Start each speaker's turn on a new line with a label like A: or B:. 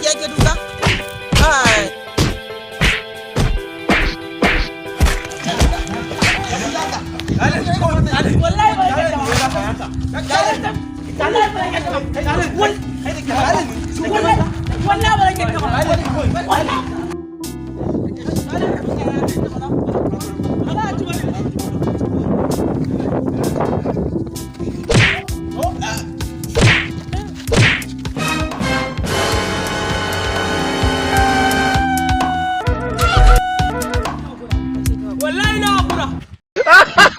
A: Jaki yake duka? Kai.
B: Wallahi ba yadda ba. Wallahi ba yadda ba. Wallahi ba yadda ba. Wallahi. Wallahi na hakura.